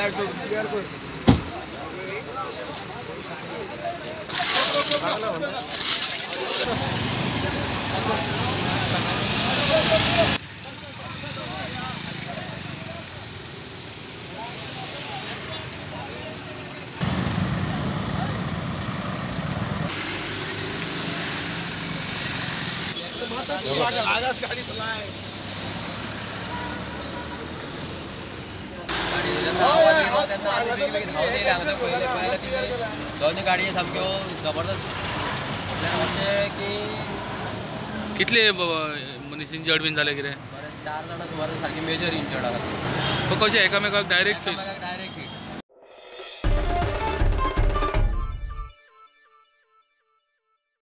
Side से clear कर। गाडी चलाय दोनूय गाडये सामक्यो जबरदस्त म्हणजे की कितले मनीस इंजर्ड बीन जाले कितें? बरें 4 जाणां सुमार सारके मेजर इंजर्ड आसा. कशें एकामेकाक डायरेक्ट फेस?